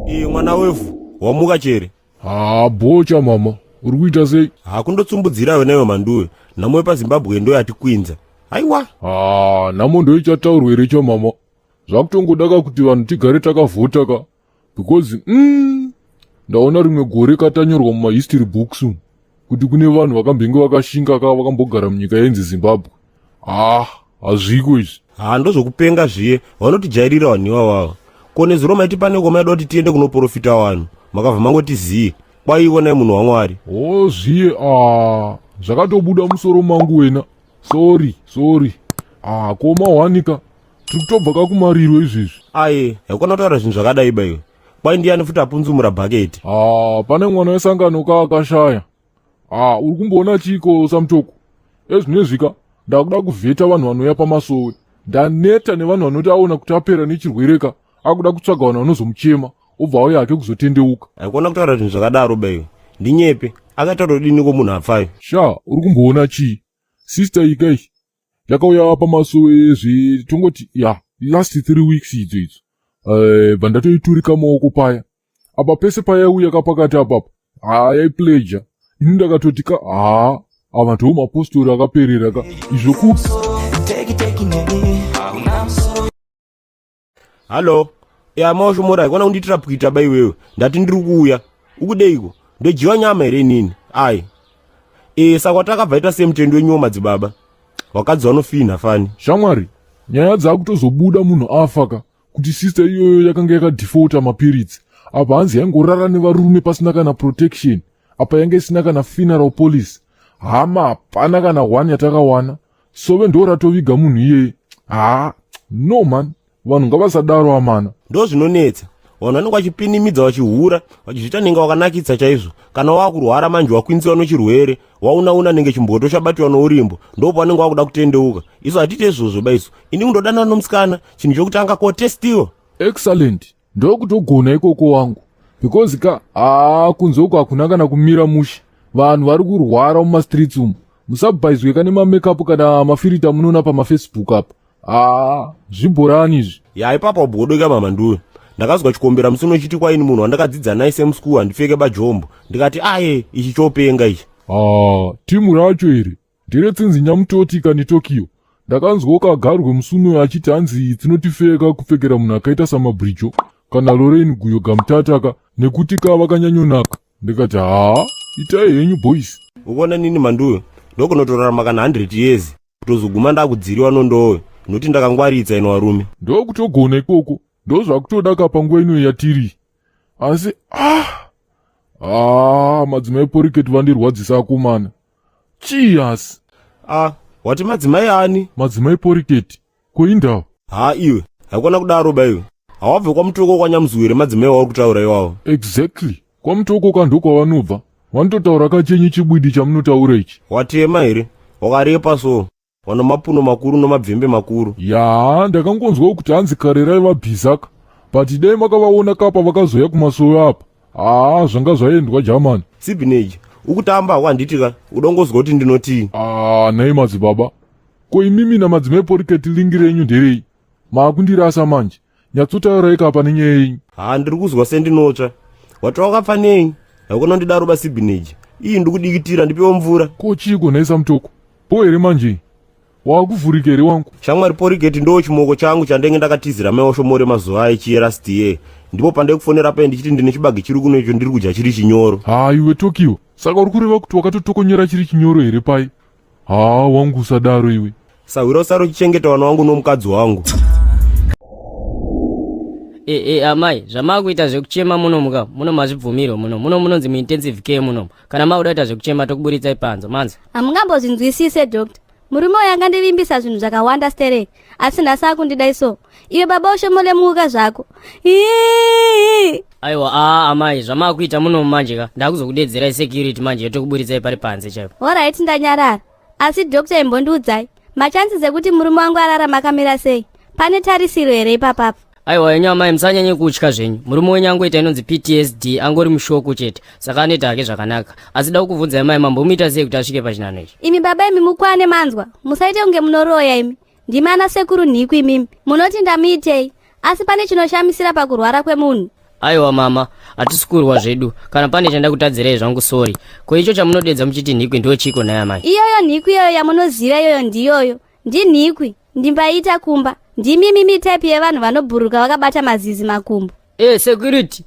Iye mwana wevhu, wamuka chere? Haa bocha mama, uri kuita sei? Hakundotsumbudzira wena iwe Manduwe. Nhamo yepaZimbabwe ndo yatikwinza. Haiwa. Haa nhamo ndoichataurwa here chamama? Zvakutongoda ka kuti vanhu tigare takavhota ka because ndaona rimwe gore katanyorwa mumahistory books umu kuti kune vanhu vakambenge vakashinga ka vakambogara munyika yainzi Zimbabwe. Ah, hazviko izvi. Ha ndozvokupenga zviye vanotijairira vanhu ivavava. Ko nezuro maiti pane ngoma yaida kuti tiende kunoprofita vanhu makabva mangoti zii kwaivo naye munhu waMwari. Oh zviye ah zvakatobuda musoro mangu wena. Sorry, sorry. Ah ko mawanika tiri kutobva kakumariro izvezvi. Aye, haikona kutaura zvinhu zvakadai ba iwe. Kwai ndiyani futi apunzumura bhaketi? Ah pane mwana wesangano ka akashaya. Ah uri kumboona chiiko samutoko? Ezvinezvi ka ndakuda kuvheta vanhu vanouya pamasowe. Ndaneta nevanhu vanoti aona kuti apera nechirwere ka akuda kutsvaga vanhu vanozomuchema obva auya hake kuzotendeuka. Haikona kutaura zvinhu zvakadaro ba iwe. Ndinyepe. Akataura kudiniko munhu afayo? Sha uri kumboona chii? Sister iyi kai yakauya pamasowe zve tongoti ya last 3 weeks idzo idzo. Eh bva ndatoiturika maoko paya. Apa pese payaiuya kapakati apapo haa yaipleja. Ini ndakatoti ka haa ava ndiwo mapostori akaperera ka izvo kupi. Hallo. Ya maoshomora haikona kundiitira pwita ba iwewe. Ndati ndiri kuuya. Ukudeiko? Ndojiwa nyama here inini? Ai. Eh saka watakabva ita semutendo wenyu madzibaba. Wakadzi wanofinha fani. Shamwari, nyaya dzakutozobuda munhu afa ka kuti sister iyoyo yakanga yakadefaulta mapiritsi apa hanzi yaingorara nevarume pasina kana protection apa yanga isina kana funeral policy hama hapana kana one yatakawana sove ndo ratoviga munhu iyeye haa no man vanhu ngavasadaro amana Ndo zvinonetsa. Vanhu vanenge vachipinimidza vachihura, vachizviita nenge wakanakitsa chaizvo. Kana wakurwara manje wakwinziwa nochirwere, waunauna nenge chimboto chabatiwa nourimbo, ndipo pavanenge vakuda kutendeuka. Isu hatiite izvozvo ba isu. Ini kundodanana nomusikana, chinhu chokutanga kotestiwa. Excellent ndokutogona ikoko wangu because ka haa kunze uko hakuna kana kumira mushe vanhu vari kurwara mumastreets umu musabhaizwe ka nemamakeup kana mafirita munoona pamafacebook apa haa zvibhorani izvi. Ya ipapo wabwodoka mama nduwe. Ndakazwa chikombera musi unochiti kwaini munhu wandakadzidza naye same school handipfeke bajombo. Ndikati aye ichi chopenga ichi. Haa timu racho iri nderetsinzi nyamutoti kani Tokyo. Ndakanzwawo kagarwe musi unoyo achiti hanzi dzinotifeka kupfekera munhu akaita samabrijo kana Lorraine Guyo Gamutata ka nekuti ka vakanyanyonaka. Ndikati haa itai henyu boys. Ukuona nini manduwe ndokunotorarama kana 100 years kutozoguma ndakudziriwa nondowe nokuti ndakangwaritsa ino varume. Ndokutogona ikoko ndozvakutoda ka panguva ino yatiri asi ah ah madzimai poriketi vandirwadzisa akomana chii asi Ah wati madzimai ani? Madzimai poriketi ko indawa? Haa iwe haikona kudaro ba iwe hawabve kwamutoko kwanyamuzuwe here madzimai wauri kutaura iwawo? Exactly kwamutoko ka ndokwavanobva vanototaura kachenyu chibwidi chamunotaura ichi. Watema here wakarepa so vano mapuno makuru nomabvembe makuru. Yaa ndakangonzwawo kuti hanzi kare raiva bhizaka but dai makavaona kapa vakazouya kumasowe apa haa zvanga zvaendwa jamani. Sibhineji ukutamba hako handiti ka udongozwa kuti ndinotii. Ah nhai madzibaba ko imimi namadzimai poriketi lingi renyu nderei maakundirasa manje nyatsotaurai kapa nenyaya yenyu. Haa ndiri kuzwa sendinotsva wati wakapfa nei haikona ndidaro basibhineji iyi ndikudikitira ndipewo mvura. Ko chiiko nhai samutoko bho here manje wakuvhurika here wangu. Shamwari porigeti ndo chimoko changu chandenge ndakatizira mai washomore mazuva aye chiyerast year ndipo pandaikufonera paye ndichiti ndine chibage chiri kuno icho ndiri kudya chiri chinyoro. Haa iwe Tokyo saka uri kureva kuti wakatotokonyera chiri chinyoro here pai? Haa wangu usadaro iwe. Sahwira usaro chichengeta vana wangu nomukadzi wangu. E, e, amai zvamakuita zvekuchema muno muka muno mazvibvumirwe muno muno munonzi muintensive care muno kana makuda kuita zvekuchema tokuburitsai panze manzi Hamungambozvinzwisise doctor. Murume uyu angandivimbisa zvinhu zvakawanda stereki asi nhasi akundidai so. Iwe baba ushomole muka zvako. Ii! Aiwa aa amai zvamakuita muno manje ka ndakuzokudedzerai security manje yotokuburitsai pari panze chaipo. Horait ndanyarara. Asi doctor imbondiudzai machances ekuti murume wangu ararama akamira sei? Pane tarisiro here ipapapa? Aiwa henyu amai musanyanye kutya zvenyu murume wenyu angoita inonzi PTSD angori mushoko chete saka anoita hake zvakanaka asi da kukubvunzai mai mambomuita sei kuti asvike pachinhano ichi. Imi baba imi mukwane manzwa musaite kunge munoroya imi ndimi ana sekuru nhiku imimi munoti ndamuitei asi pane chinoshamisira pakurwara kwemunhu. Aiwa mama, hatisi kurwa zvedu. Kana pane chandakutadzirai zvangu sorry. Ko icho chamunodedza muchiti nhikwi ndiyo chiko nhai amai? Iyoyo nhikwi iyoyo yamunoziva iyoyo ndiyoyo. Ndinhikwi, ndimbaita kumba. Ndimi mimi type yevanhu vanobhuruka vakabata mazizi makumbo. Eh, security.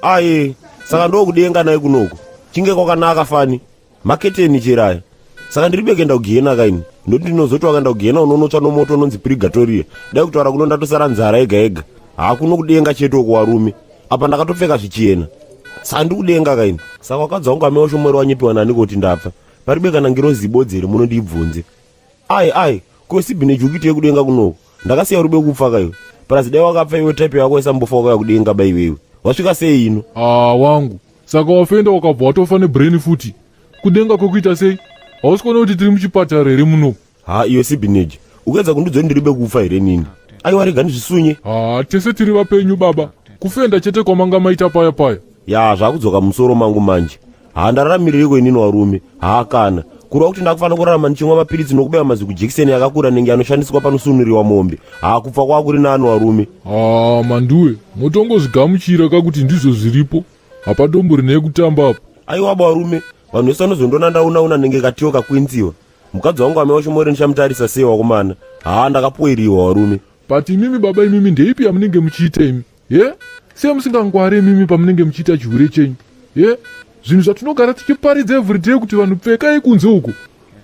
Aye, saka ndokudenga naye kunoku. Chinge kwakanaka fani. Maketeni chiraya. Saka ndiri beke ndakugena kaini. Ndoti ndinozoti wakaenda kugena unonotsva nomoto unonzi purigatoria. Dai kutaura kuno ndatosara nzara yega yega. Hakuno kudenga chete uko warume. Apa ndakatopfeka zvichena. Saka ndiri kudenga kaini. Saka wakadzi wangu amai washomori wanyepiwa nani kuti ndapfa. Paribe kana ngirozi ibodzi here muno ndiibvunze. Ai ai, ko sibhi nejukiti yekudenga kunoku. Ndakasiya rube kupfa kaiwe. Plus dai wakapfa iwe type yako isambofa wakauya kudenga ba iwewe. Wasvika sei ino? Ah wangu, saka wafenda wakabva watofa nebrain futi. Kudenga kwekuita sei? Hausi kuona kuti tiri muchipatara here muno? Ha iwe sibineji, ukuedza kundiudza kuti ndiribe kufa here nini? Aiwa rega ndizvisunye. Ha tese tiri vapenyu baba. Kufenda chete kwamanga maita paya paya. Ya zvakudzoka musoro mangu manje. Ha ndararamireiko inini warume? Ha kana. Kureva kuti ndakufanira kurarama ndichimwa mapiritsi nokubaya maziku jekiseni yakakura nenge anoshandiswa panosunuriwa mombe. Ha kupfa kwakuri nani warume? Ha manduwe, motongozvigamuchira ka kuti ndizvo zviripo. Hapatombori neyekutamba apa. Aiwa barume, vanhu vese vanozondiona ndaunauna nenge katiyo kakwinziwa. Mukadzi wangu amai wacho ndichamutarisa sei wakomana. Haa ndakapoiriwa warume. But imimi baba imimi ndeipi yamunenge muchiita imi? Ye? Sei musingangwari imimi pamunenge muchiita chihure chenyu? Ye? Zvinhu zvatinogara tichiparidza everyday kuti vanhu pfekai kunze uko.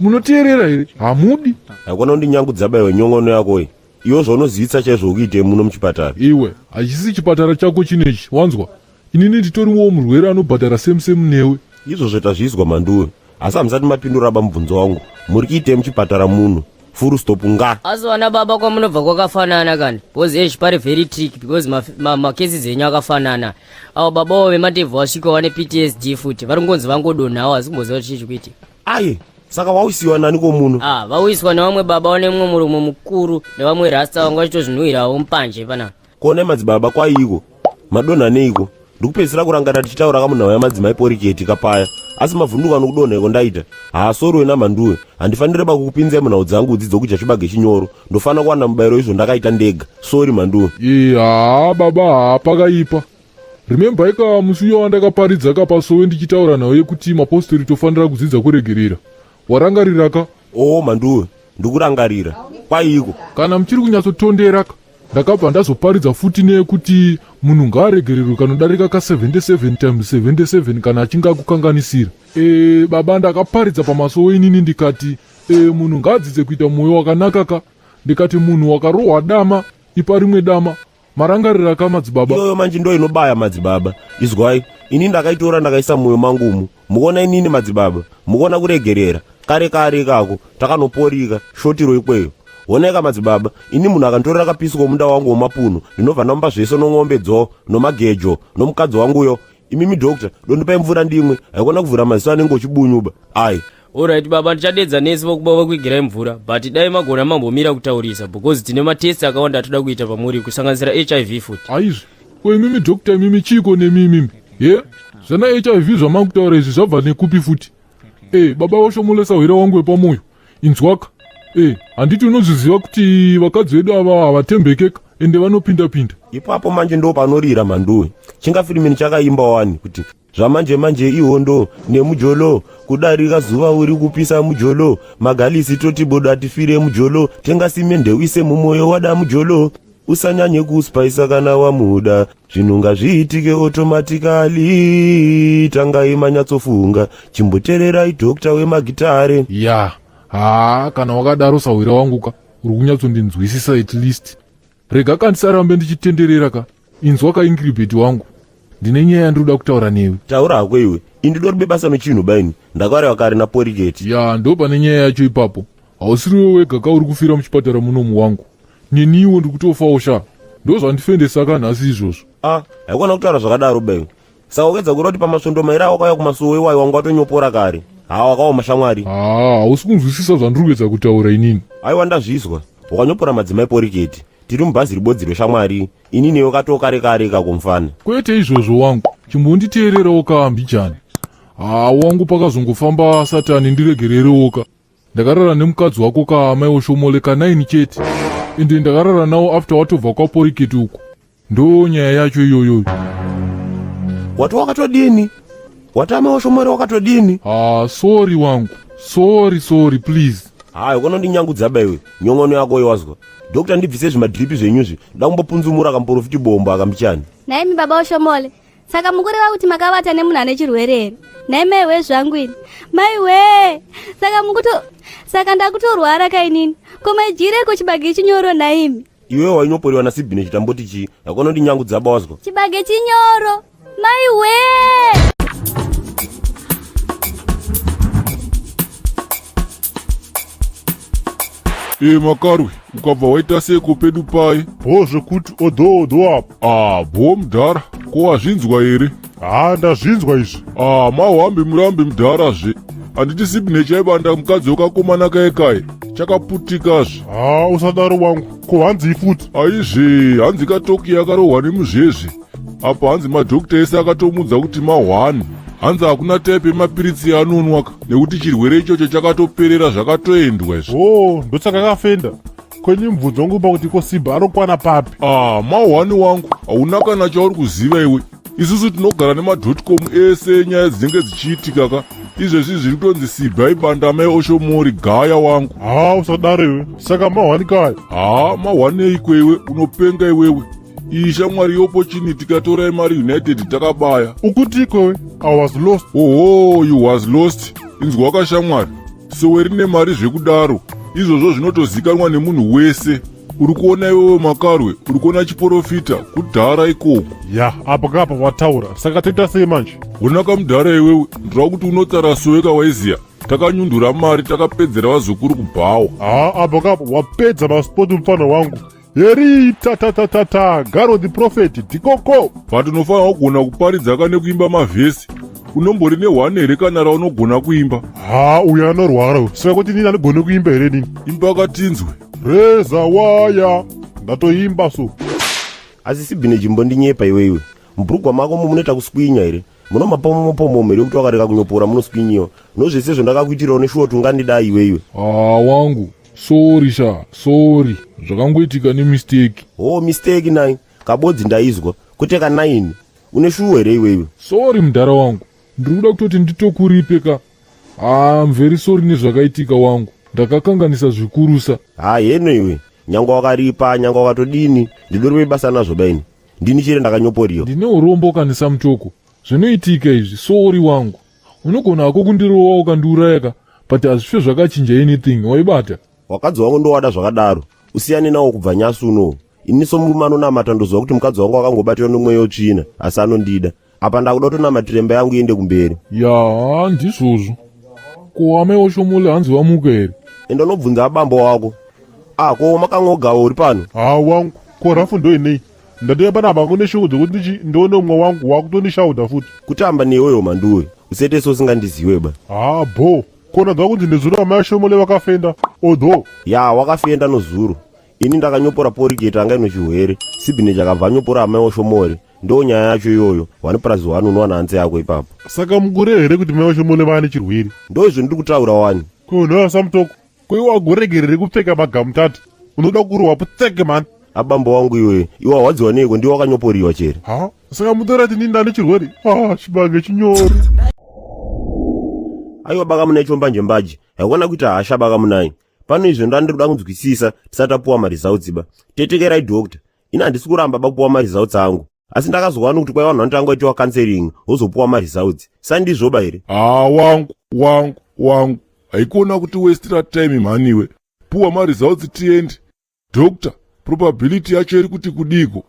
Munoteerera here? Hamudi. Haikona kundinyangudza baiwe nyongono yako iyi. Iwe zvaunozivisa chaizvo ukuitei muno muchipatara? Iwe, hachisi chipatara chako chinechi, wanzwa? Inini nditoriwo murwere anobhadhara same same newe. Izvozvo tazvizwa Manduwe, asi hamusati mapindura ba mubvunzo wangu. Muri kuitei muchipatara muno? Full stop nga. Asi vana baba kwamunobva kwakafanana kani because eish pari very trick because macases ma, ma enyu akafanana. Avo baba wo vematebvu vasvika vane PTSD futi vari kungonzi vangodonhawo asi kumboziva kuti chii chikuitika. Aye, saka wausiwa nani komuno? Ah, vauiswa nevamwe baba vane mumwe murume mukuru nevamwe rasta vanga vachitozvinhuhwirawo mupanje panapa. Kona madzibaba kwaiko? Madonha neiko? Ndikupedzisira kurangarira tichitaura kamunhau yamadzimai poriketi kapaya. Asi mavhunduka nokudonha iko ndaita. Haasori wena mhanduwe. Handifanire ba kukupinzai munhau dzangu idzi dzokudya chibage chinyoro. Ndofanira kuwana mubayiro izvo ndakaita ndega. Sorry mhanduwe. Ee, haa baba haa pakaipa. Remember ika musi uya wandakaparidza ka pasowe ndichitaura nhau yekuti mapostori tofanira kudzidza kuregerera. Warangarira ka? Oo mhanduwe, ndikurangarira. Kwaiko? Kana muchiri kunyatsotondera ka? Ndakabva ndazoparidza futi neyekuti munhu ngaaregererwe kanodarika ka 77 times 77 kana achinge akukanganisira. E, baba ndakaparidza pamasowe inini ndikati e, munhu ngaadzidze kuita mwoyo wakanaka ka. Ndikati munhu wakarohwa dama ipa rimwe dama. Marangarira ka madzibaba? Iyoyo manje ndo inobaya madzibaba. Izwai, ini ndakaitora ndakaisa mwoyo mangu umu. Mukuona inini madzibaba, mukuona kuregerera. Kare kare ikako takanoporika shotiro ikweyo. Honeka madzibaba, ini munhu akanditorera kapisi komunda wangu wemapuno, ndinobva ndamupa zvese nong'ombe dzo, nomagejo, nomukadzi wanguyo. Imimi doctor, dondipai mvura ndimwe, haikona kuvhura maziso anenge uchibunyuba. Ai. Alright baba, ndichadedza nesi vokuba vokuigirai mvura, but dai magona mambomira kutaurisa because tine matest akawanda atoda kuita pamuri kusanganisira HIV futi. Aizve, ko imimi doctor imimi chiiko nemi imimi? Ye? Zvana HIV zvamakutaura izvi zvabva nekupi futi? Eh, baba voshomolesa hwira wangu wepamoyo. Inzwaka. Eh, handiti unozviziva kuti vakadzi vedu ava havatembekeka ende vanopinda pinda. Ipapo manje ndo panorira mhanduwe. Chingafirimini chakaimba wani kuti zvamanje manje ihondo nemujolo kudarika zuva uri kupisa mujolo magalisi toti bodo atifire mujolo tenga simende uise mumoyo wada mujolo usanyanye kuspaisa kana wamuda zvinhu ngazviitike automatically tangai manyatsofunga chimbotererai doctor wemagitare ya haa kana wakadaro sahwira wangu ka uri kunyatsondinzwisisa at least rega ka ndisarambe ndichitenderera ka inzwa ka ingiribheti wangu ndine nyaya yandinoda kutaura newe taura hako iwe indidori bebasa nochinhu baini ndakarewa kare naporiketi ya ndo pane nyaya yacho ipapo hausiriwe wega ka uri kufira muchipatara munomu wangu neniwo ndiri kutofawo sha ndozvandifendesa ka nhasi izvozvo ah haikona kutaura zvakadaro baini saka ukedza kureva kuti pamasvondo mairi awakauya kumasuwo iwayo wanga watonyopora kare haa wakaoma shamwari haa hausi kunzwisisa zvandiri kuedza kutaura inini aiwa ndazvizwa wakanyopora madzimai poriketi tiri mubhazi ribodzi reshamwari ini newe katoo kare kare ikako mfana kwete izvozvo wangu chimbonditeererawo kaambijani. Haa wangu pakazongofamba satani ndiregererewoka. Ndakarara nemukadzi wako ka amai Oshomole ka 9 chete. Ende ndakarara nawo after watobva kwaPoriketi uko. Ndo nyaya yacho iyoyoyo. Wati wakatodini? Wati amai Oshomole wakatodini? Haa sorry wangu. Sorry sorry please. Hayi ukanondinyangudza ba iwe. Nyongono yako iwazwa. Doctor ndibvise zvimadrip zvenyu izvi. Ndoda kumbopunzumura kamuporofiti bombo akambichani. Nhaimi baba Oshomole, saka mukureva kuti makavata nemunhu ane chirwere here? Nhai maiwe zvangu ini. Maiwe! Saka mukuto saka ndakutorwara kainini. Ko maijireko chibage chinyoro nhaimi? Iwewe wainyoporewa naSibhine chitamboti chii? Yakanondinyangudza ba wazwa. Chibage chinyoro. Maiwe! E makarwe ukabva waita seko pedu paye bho zvekuti odho odho apo ah bho mudhara ko wazvinzwa here haa ndazvinzwa izvi ah mahambi murambi mudhara zve handiti sibne chaibanda mukadzi wekakomana kaye kaye chakaputikazve haa usadaro wangu ko hanzii futi aizve hanzi katoki yakarohwa nemuzvezve apa hanzi madhokita ese akatomudza kuti mahwani hanzi hakuna type yemapiritsi yaanonwaka nekuti chirwere ichocho chakatoperera zvakatoendwa izvi o ndosaka akafenda kwenyu mubvunzo wangu pakuti ko simba anokwana papi ah mahwani wangu hauna kana chauri kuziva iwe isusu tinogara nemadotcom ese enyaya dzinenge dzichiitika ka izvezvi zviri kutonzi sibha ibanda mai oshomori gaya wangu haa usadaro iwe saka mahwani kaya haa mahwani eiko iwe unopenga iwewe iyi shamwari yeopportunity katorai mari united takabaya ukuti ikowe i was lost oho you was lost inzwa kashamwari sowe rine mari zvekudaro izvozvo zvinotozikanwa nemunhu wese uri kuona iwewe makarwe uri kuona chiporofita kudhara ikoko ya apa kapa wataura saka toita sei manje honaka mudhara iwewe ndira kuti unotsara sowe kawaiziya takanyundura mari takapedzera vazukuru kubhawa haa apa kapa wapedza masipoti mufana wangu heri tatatatata garo the prophet dikoko but unofanira kugona kuparidza ka nekuimba mavhesi unombori nehwani here kana raunogona kuimba haa uyo anorwara uyu saka kuti nini andigone kuimba here nini imba katinzwe reza waya ndatoimba so asi sibhine chimbondinyepa iweiwe mubhurugwa mako mo munoita kuswinya here muno mapomopomomo here kuti wakareka kunyopora munoswinyiwa nozvese zvondakakuitirawo neshuwa kuti ungandidai iweiwe haa wangu sorry sha sorry zvakangoitika nemistake ho mistake nai kabodzi ndaizwa kwete ka9 une shuwa here iweiwe sorry mudhara wangu ndiri kuda kutoti nditokuripe ka haa I'm very sorry nezvakaitika wangu ndakakanganisa zvikurusa ha heno iwe nyangwe wakaripa nyangwe wakatodini ndidori basa nazvo baini ndini chire ndakanyoporiwa ndine urombo kanisa mutoko zvinoitika izvi sorry wangu unogona hako kundirowa ukandiuraya ka but hazvife zvakachinja anything waibata wakadzi wangu ndowada zvakadaro usiyane nawo kubva nyasi unowu ini somurume anonamata ndoziva kuti mukadzi wangu akangobatira nomweya wotsvina asi anondida apa ndakuda kutonamatira imba yangu iende kumberi ya ndizvozvo ko amai washomole hanzi vamuka here enda unobvunza abambo wako ah ko makangogawo uri pano haa wangu ko rafu ndoinei ndatouya panapa kune shungu dzekuti ndichi ndione umwe wangu wakutondishaudha futi kutamba newewo manduwe usetese usingandiziwe ba haa bho kona dzva kunzi nezuro amai ashomole vakafenda odho ya wakafenda nozuro ini ndakanyopora poriketi anga ino chirwere sibhine chakabva anyopora amai oshomore ndo nyaya yacho iyoyo 1 plus 1 unowana hanzi yako ipapo saka mukureva here kuti mai vashomole vaane chirwere ndo izvo ndiri kutaura wani ko nhaya samutoko ko iwe wagoregerere kupfeka magamutati unoda kurohwa putseke mani abambo wangu iwe iwe warwadziwa neiko ndiwe wakanyoporiwa chere ha saka mutora ti nini ndane chirwere ah chibange chinyoro aiwa baka munai chombanje mbaji haikona kuita hasha baka munai pano izvo ndandiri kuda kunzwisisa tisati tapuwa maresults ba tetekerai doctor ini handisi kuramba bakupuwa maresults angu asi ndakazowana kuti kwai vanhu vanotanga vaitiwa counseling wozopuwa maresults sandizvoba here haa wangu wangu wangu haikuona kuti wastira time mhaniwe puwa maresults tiende doctor probability yacho iri kuti kudiko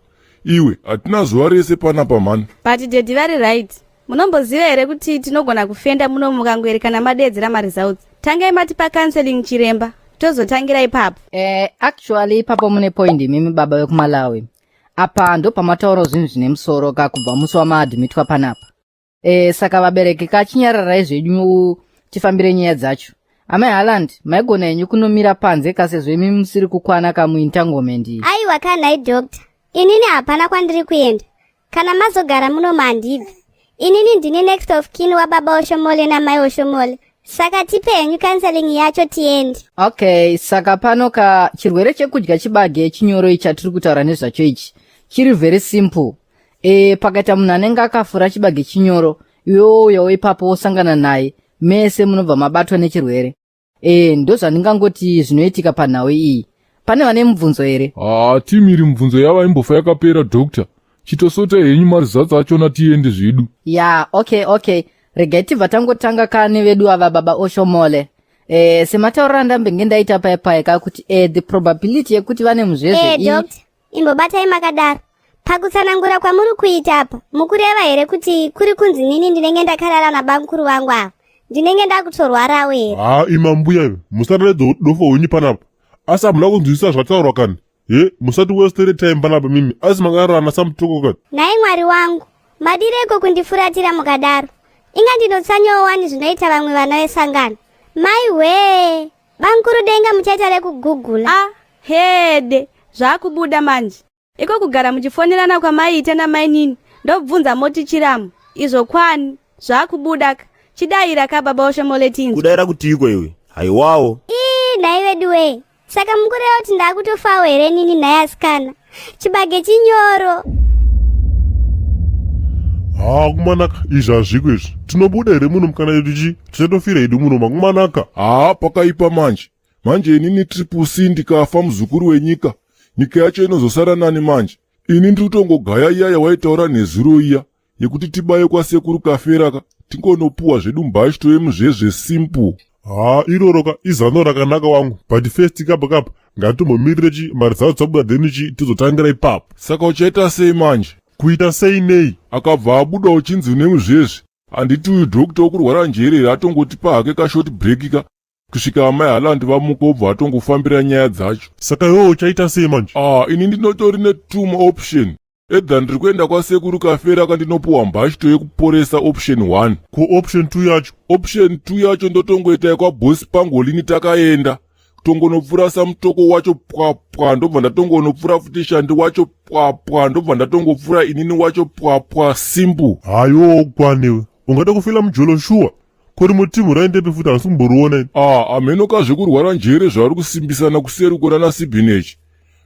iwe hatina zuva rese panapa mhani but daddy vari right munomboziva here kuti tinogona kufenda muno mukangoerekana madedzera maresults tangai matipa counseling chiremba tozotangira ipapo Actually ipapo mune point imimi baba vekumalawi apa ndo pamataura zvinhu zvine musoro ka kubva musi wamaadhimitwa panapa saka vabereki kachinyararai zvenyu tifambire nyaya dzacho amai Haaland maigona henyu kunomira panze kasezvo imi musiri kukwana kamuentanglement iyi Aiwa kanhai doctor, inini hapana kwandiri kuenda. Kana mazogara muno mandibvi. Inini ndini next of kin wababa Oshomole namai Oshomole. Saka tipe henyu counseling yacho tiende. Okay, saka pano ka chirwere chekudya chibage chinyoro ichi chatiri kutaura nezvacho ichi chiri very simple. E, pakaita munhu anenge akafura chibage chinyoro, iwe wouyawo ipapo wosangana naye, mese munobva mabatwa nechirwere. E, ndozvandingangoti zvinoitika panhau iyi. Pane vane mubvunzo here? Haa, timiri mubvunzo yava imbofa yakapera doctor. Chitosota henyu maresults achona tiende zvedu. Ya, okay, okay. Regai tibva tangotanga kane vedu ava baba Oshomole. E, sematauriro andambenge ndaita paya paya ka kuti e, the probability yekuti vane muzvezve Eh, doctor, imbobatai makadaro. Pakutsanangura kwamuri kuita apa, mukureva here kuti kuri kunzi nini ndinenge ndakarara nabamukuru vangu ava? Ndinenge ndakutorwarawo here? Haa ima mbuya iwe, musataridza udofo hwenyu panapa. Asi hamuna kunzwisisa zvataurwa kani? He, musati wastere time panapa mimi. Asi makararana samutoko kani? Nhai Mwari wangu, madireiko kundifuratira mukadaro? Inga ndinotsanyawo wani zvinoita vamwe vana vesangano. Mai wee, bamukuru denga muchaita rekugugula. Ah, hede, zvakubuda manje. Iko kugara muchifonerana kwamaiita namainini ndobvunza moti chiramu. Izvo kwani, zvakubuda ka. Chidaira ka baba Oshomoletinzwa. Kudaira kutiiko iwe? Haiwawo. Ii, nhai veduwee. Saka mukureva kuti ndakutofawo here nini nhai asikana? Chibage chinyoro. Haa kumanaka izvi hazviko izvi. Tinobuda here muno mukana yedu chi? Tichatofira hedu muno makumanaka. Haa pakaipa manje. Manje inini Triple C ndikafa muzukuru wenyika, nyika yacho inozosara nani manje? Ini ndiri kutongogaya iya yawaitaura nezuro iya yekuti tibaye kwasekuru kafera ka tingonopuwa zvedu mbashto yemuzvezve simple. Haa iroro ka izano rakanaka wangu but first kapa kapa ngatimbomirire chi mari dzacho dzabuda then chi tizotangira ipapo. Saka uchaita sei manje? Kuita sei nei? Akabva abuda uchinzi une muzvezve. Handiti uyu doctor wokurwara njere here atongotipa hake kashort break ka kusvika amai Haaland vamuka obva atongofambira nyaya dzacho. Saka iwewe uchaita sei manje? Ah, ini ndinotori netwo maoption. Either ndiri kuenda kwasekuru kafera kandinopuwa mbashto yekuporesa option 1. Ko option 2 yacho? Option 2 yacho ndotongoita yekwabosi pangolini takaenda. Tongonopfura samutoko wacho pwapwa ndobva ndatongonopfura futi shandi wacho pwapwa ndobva ndatongopfura inini wacho pwapwa simple. Haiwa ukwanewe. Ungada kufila mujolo shuwa? Ko rimwe timu raendepi futi handisi kumboriona ini. Ah, hameno ka zvekurwara njere zvavari kusimbisana kuseri uko nana Sibinechi.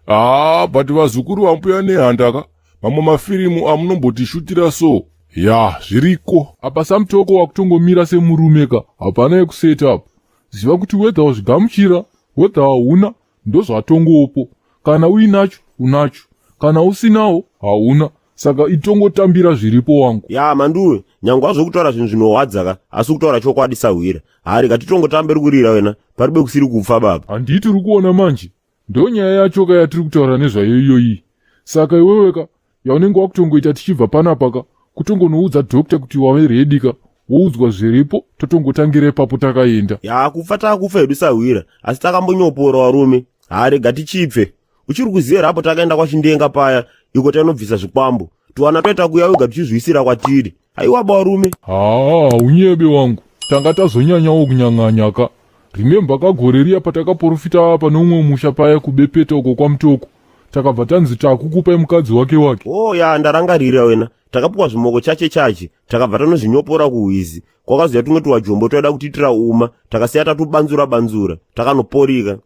Ah, but vazukuru vambuya nehanda ka mamwe mafirimu amunombotishutira so. Ya, zviriko. Apa Samutoko wakutongomira semurume ka, hapana yekuset up. Ziva kuti whether wazvigamuchira, whether hauna, ndozvatongopo. Kana uinacho, unacho. Kana usinawo, hauna. Saka itongotambira zviripo wangu. Ya manduwe, nyangwe hazvo kutaura zvinhu zvinorwadza ka, asi kutaura chokwadi sahwira. Hari katitongotambe rikurira wena, paribe kusiri kupfa baba. Handiti uri kuona manje? Ndonyaya yacho ka yatiri kutaura nezvayo iyoyi. Saka iwewe ka, yaunenge wakutongoita tichibva panapa ka, kutongonoudza doctor kuti wave ready ka, woudzwa zviripo totongotangira ipapo takaenda. Ya kufa takufa hedu sahwira, asi takambonyopora warume. Hari gatichipfe. Uchiri kuziva here apo takaenda kwaChindenga paya iko tainobvisa zvikwambo tuwana toita kuya wega tichizviisira kwatiri. Haiwa barume. Haa unyebe wangu tanga tazonyanyawo kunyang'anya ka. Remember ka gore riya patakaporofita pane umwe musha paya kubepeta uko kwaMutoko takabva tanzi takukupai mukadzi wake wake. Oh ya ndarangarira wena takapuwa zvimoko chache chache takabva tanozvinyopora kuhwizi kwakazoya tumwe tuwajombo twaida kutiitira uma takasiya tatubanzura banzura takanoporika.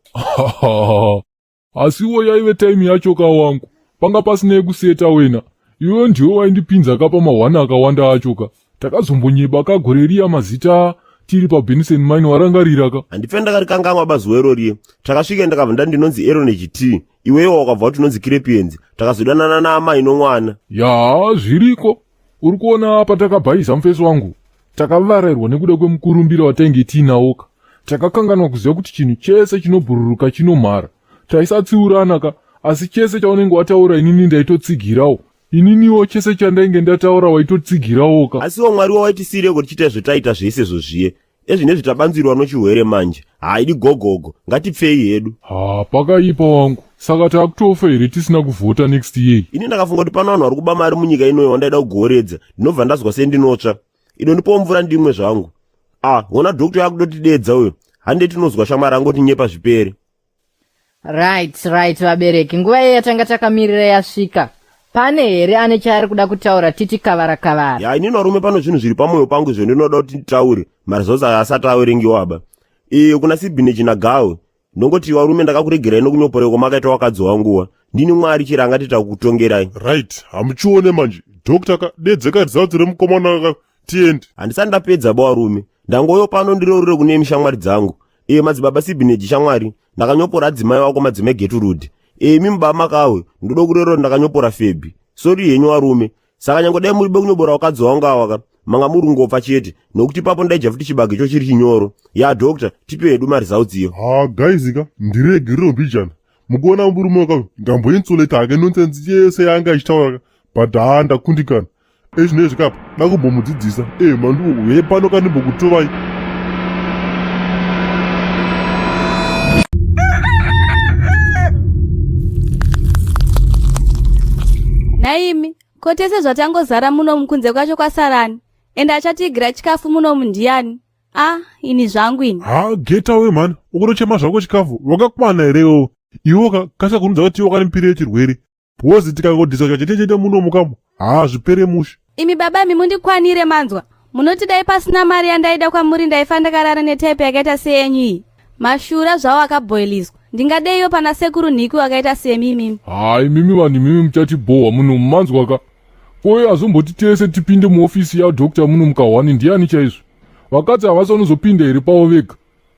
Asiwo yaive time yacho ka wangu panga pasina yekuseta wena iwewe ndiwe waindipinza ka pamahwani akawanda acho ka takazombonyeba ka gore riya mazita tiri pabenson mine warangarira ka handife ndakarikangamwa bazuva iro riye takasvika ndakabva ndati ndinonzi eroneji t iwewe wakabva wati unonzi kirepienzi takazodanana naamai nomwana yaa zviriko uri kuona patakabhaiza mufesi wangu takavarairwa nekuda kwemukurumbira watainge tiinawoka takakanganwa kuziva kuti chinhu chese chinobhururuka chinomhara taisatsiurana ka asi chese chaunenge wataura inini ndaitotsigirawo ininiwo chese chandainge ndataura waitotsigirawo ka asiwo mwari wawaitisiireko tichiita zvetaita zvese zvozviye ezvinezvi tabanzirwa nochihwere manje haidi gogogo ngatipfei hedu ha pakaipa wangu saka takutofa here tisina kuvhota next year ini ndakafunga kuti pano vanhu vari kuba mari munyika inoyo wandaida kugoredza ndinobva ndazwa sendinotsva idondipawo mvura ndimwe zvangu ah hona doctor yakudotidedza uyo hande tinozwa shamwari angotinyepa zvipere Right, right vabereki, nguva iyo yatanga takamirira yasvika. Pane here ane chaari kuda kutaura titi kavara kavara? Ya inini varume pano zvinhu zviri pamwoyo pangu zvendinoda kuti nditaure maresults aya asati awerengiwa aba. Iyo kuna Sibineji naGawe ndongoti varume ndakakuregerai nokunyoporeko kwamakaita wakadzi wanguwa. Ndini Mwari chero angati takutongerai. Right, hamuchione manje. Doctor ka dedzeka results remukomana ka tiende. Handisati ndapedza ba varume. Ndangoyo pano ndireurire kune shamwari dzangu. Iye madzibaba Sibineji shamwari, ndakanyopora adzimai wako madzimai Geturudi. Imi mubaba makawe, ndoda kurerura ndakanyopora Febi. Sori henyu varume. Saka nyange dai muri bekunyobora wakadzi wangu awa ka, manga muri kungofa chete. Nokuti ipapo ndaidya futi chibage cho chiri chinyoro. Ya doctor, tipe hedu maresults iyo. Ha guys ka, ndiregerero mbijana. Mukuona murume wakawe, ndamboinsulate hake nonsense yese yaanga achitaura ka, but haa ndakundikana. Ezvinezvi kapa ndakumbomudzidzisa e mandu uye pano kandimbokutovai. Nhaimi, ko tese zvatangozara munomu kunze kwacho kwasarani? Ende achatiigira chikafu munomu ndiyani? Ah, ini zvangu ini. Ha, get away man. Ukutochema zvako chikafu. Wakakwana here iwewe? Iwe kasha kunudza kuti wakanipirei chirwere. Bhozi tikangodhisa chete chete muno mukamo haa zvipere mushe. Imi baba imi mundikwanire manzwa. Munoti dai pasina mari yandaida kwamuri ndaifa ndakarara netype yakaita seyenyu iyi. Mashura zvawo akabhoiliswa. Ndingadeiwo pana sekuru Nhikwi wakaita semi imimi. Haa imimi vanhu imimi muchatibhohwa muno manzwa ka. Koyo azomboti tese tipinde muofisi yadoctor muno mukahwani ndiani chaizvo? Vakadzi havasi vanozopinda here pavo vega?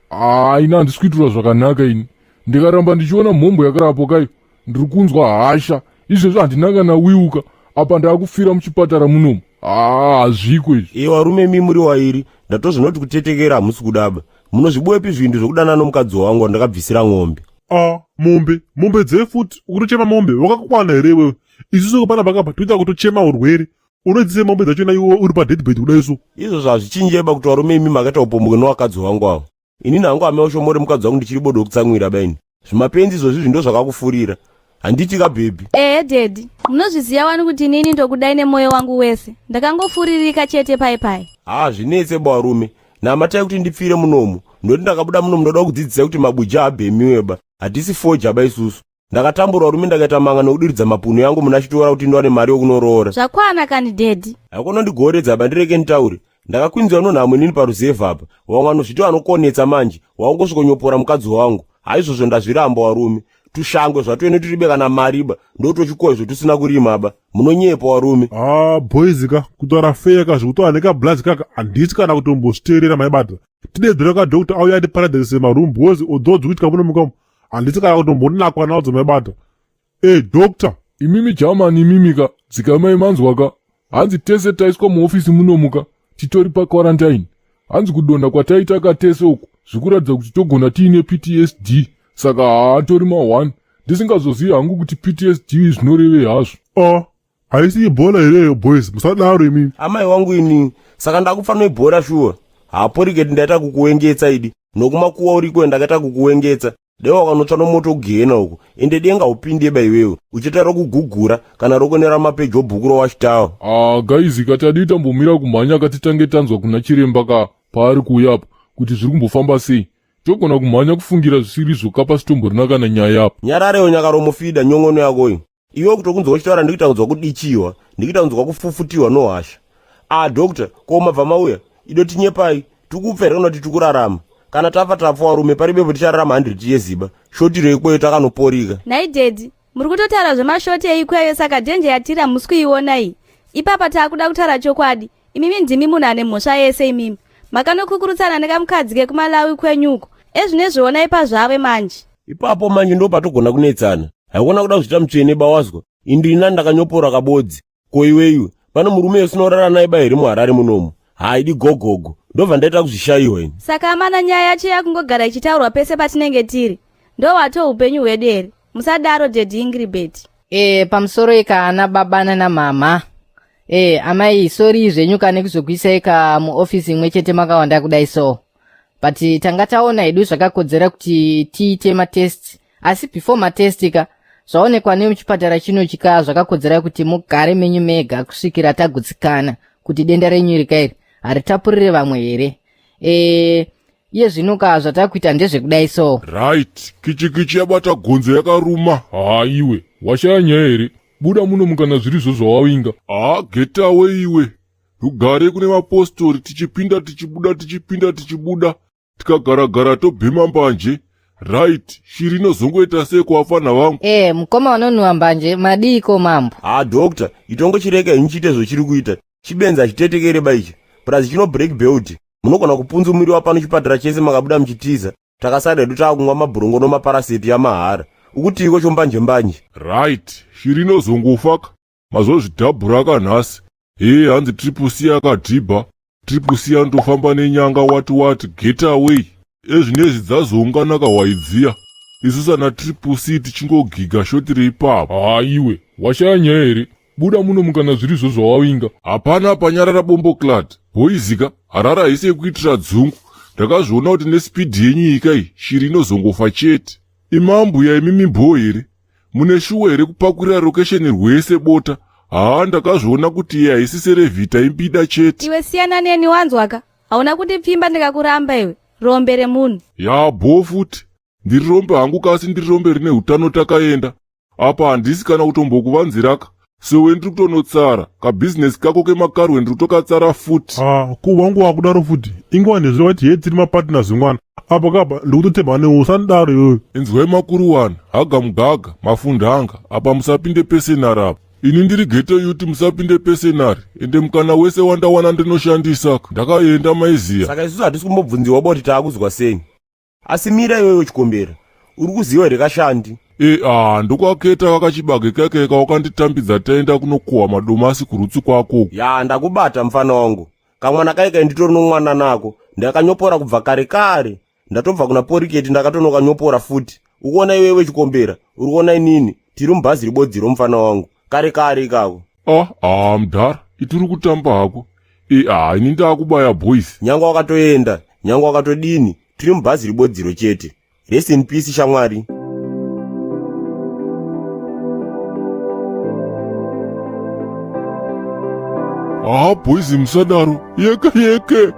Haa ini handisi kuitirwa zvakanaka ini. Ndikaramba ndichiona mhombo yakarapo kayo ndiri kunzwa hasha. Izvezvi handina kana wiuka apa ndakufira muchipatara munomu. Haa hazviko izvi. Iye varume imi muri wairi ndatozvinoti kutetekera hamusi kudaba. Munozviboepi zvinhu zvekudanana nomukadzi wangu wandakabvisira mombe. A mombe mombe dzei futi ukutochema mombe wakakwana here iwewe isusu pana pakapa toita kutochema urwere unodzise mombe dzachona iwe uri padeathbed kudai so Izvozvo hazvichinjeba kuti varume imi makaita upombwe nowakadzi wangu avo. Inini hangu amai ushomore mukadzi wangu ndichiri bodo kutsamwira baini. Zvimapenzi izvozvi izvi ndozvakakufurira. Handiti ka baby. Ehe daddy, munozviziva wani kuti inini ndokudai nemoyo wangu wese. Ndakangofuririka chete pai pai. Haa zvinetse ba varume. Namatai kuti ndipfire munomu. Ndoti ndakabuda munomu ndoda kudzidzisai kuti mabuja haabhemiwe ba. Hatisi foja ba isusu. Ndakatambura varume ndakaita manga nokudiridza mapunu yangu muna chitora kuti ndiwane mari yokunoroora. Zvakwana kani daddy. Haikona ndigoredza ba ndireke nditaure. Ndakakwinziwa nonhamo inini paruzevha apa. Wamwe anozviti anokonetsa manje. Waungosvikonyopora mukadzi wangu. Haizvozvo ndazviramba warume. Tushangwe zvatwene turibe kana mari ba. Ndotochikoizvo tusina kurima ba. Munonyepa warume. Ah boys ka kutaura fair ka zvekutaura nekablazi kaka handisi kana kutombozviteerera maibata. Tidedzere ka doctor auya atiparadzanise maroom because although dzikuitika muno mukamu handisi kana kutombonakwa nadzo maibata. Eh doctor. Imimi German imimi ka dzikamai manzwa ka hanzi tese taiswa muofisi munomu ka titori paquarantine hanzi kudonha kwataita ka tese uku zvikuratidza kuti togona tiine PTSD saka haatori ma1 ndisingazozivi hangu kuti PTSD zvinorevei hazvo. Ah haisi ibhola here iyo boys musadaro imimi. Amai wangu ini saka ndakufa noibhora shuwa haporiketi ndaita kukuwengetsa idi nokumakuwa uriko ndakaita kukuwengetsa dai wakanotsva nomoto kugehena uko ende denga upinde ba iwewe uchiita rokugugura kana rokonera mapeji obhuku rowachitawa. Ah guys ka tadii tambomira kumhanya ka titange tanzwa kuna chiremba ka paari kuuya apa kuti zviri kumbofamba sei togona kumhanya kufungira zvisirizvo ka pasitomborina kana nyaya apa. Nyararewo nyakaromofida nyon'ono yakoyo iwe kutokunzwa uchitaura ndikuita kunzwa kudichiwa ndikuita kunzwa kufufutiwa nohasha ah doctor ko mabva mauya idotinyepai tikufa here kana kuti tikurarama kana tafa tafa warume paribepo tichararama 100 yeziba shoti reikweyo takanoporika. Nhai daddy muri kutotaura zvemashoti eikweyo saka danger yatiri hamusi kuiona iyi ipapa taakuda kutaura chokwadi imimi ndimi munhu ane mhosva yese imimi makanokukurutsana nekamukadzi kekumalawi kwenyuko ezvinezvi onai pazvave manje. Ipapo manje ndo patogona kunetsana haikona kuda kuzviita mutsvene bawazwa indiri nani ndakanyopora kabodzi ko iwe iwe pano murume usina kurara naye ba here muharare munomu haidi gogogo ndobva ndaita kuzvishayiwa ini. Saka amana nyaya yacho yakungogara ichitaurwa pese patinenge tiri ndohwato upenyu hwedu here musadaro daddy Ingrid. E, pamusoro ika ana baba nana mama e, amai sori zvenyu kane kuzokuisai ka muofisi imwe chete makawanda kudai so but tanga taona hedu zvakakodzera kuti tiite matest asi before matest ka zvaonekwa nemuchipatara chino chika zvakakodzera kuti mugare menyu mega kusvikira tagutsikana kuti denda renyu iri kairi haritapurire vamwe here e, iye zvino ka zvatakuita ndezvekudai so right kichikichi yabata gonzo yakaruma. Haa iwe washaya nyaya here? Buda muno mukana zvirizvo zvawawinga. Haa getawe iwe. Rugare kune mapostori tichipinda tichibuda tichipinda tichibuda tikagara gara tobhema mbanje. Right, shiri inozongoita sei kuvafanha vangu? Eh, mukoma vanonhuwa mbanje madiiko mambo? Haa doctor, itongochirega henyu chiite zvochiri kuita. Chibenzi hachitetekere ba ichi. Plus chino break belt. Munogona kupunzumiriwa pano chipatara chese makabuda muchitiza. Takasara hedu taakumwa mabhurongo nomaparaseti yamahara. Ukutiiko chombanje mbanje? Right, shiri inozongofaka. Mazozvidhabhuraka nhasi. Hee hanzi triple C akadhibha. Triple C anotofamba nenyanga wati wati get away. Ezvinezvi dzazoungana kahwai dziya. Isu sana triple C tichingogiga shoti reipapo. Haa iwe, washaya nyaya here? Buda muno mukana zvirizvo zvawawinga. Hapana panyarara bombo clad. Boys ka, Harare haisi yekuitira dzungu. Ndakazviona kuti nespeed yenyu iyi kai, shiri inozongofa chete. Imambuya imimi bhoo here? Mune shuwa here kupakurira rokesheni rwese bota? Haa ndakazviona kuti iye haisi serevhita imbida chete. Iwe siyana neni wanzwaka. Hauna kundipfimba ndikakuramba iwe. Rombe remunhu. Yaa bhoo futi. Ndiri rombe hangu kasi ndiri rombe rine utano takaenda. Apa handisi kana kutombokuvanziraka. Sewe ndiri kutonotsara. Kabhizinesi kako kemakarwe ndiri kutokatsara futi. Ah, ko wangu wakudaro futi. Inguva nezuro wati hee tiri mapartners mwana. Apa kapa ndikutotemba newe usandidaro iwewe. Inzwai makuruwana, haga mugaga, mafundanga, apa musapinde pesenari apa. Ini ndiri ghetto youth musapinde pesenari. Ende mukana wese wandawana ndinoshandisa. Ndakaenda maiziya. Saka isusu hatisi kumbobvunziwa boti taakuzwa sei. Asi mira iwewe chikombera. Uri kuziva here kashandi? E ah, ndokwaketa kakachibage kake kawakanditambidza taenda kunokohwa madomasi kurutsi kwako. Ya, ndakubata mfana wangu. Kamwana kai kai nditori nomwana nako. Ndakanyopora kubva kare kare. Ndatobva kuna Poriketi ndakatonokanyopora futi. Ukuona iwewe chikombera, uri kuona inini. Tiri mubhazi ribodziro mfana wangu. Kare kare ikako. Ah, ah, mdhara, ituri kutamba hako. E ah, ini ndakubaya boys. Nyangwe wakatoenda, nyangwe wakatodini, tiri mubhazi ribodziro chete. Rest in peace shamwari. Ah, boys musadaro. Yeke yeke.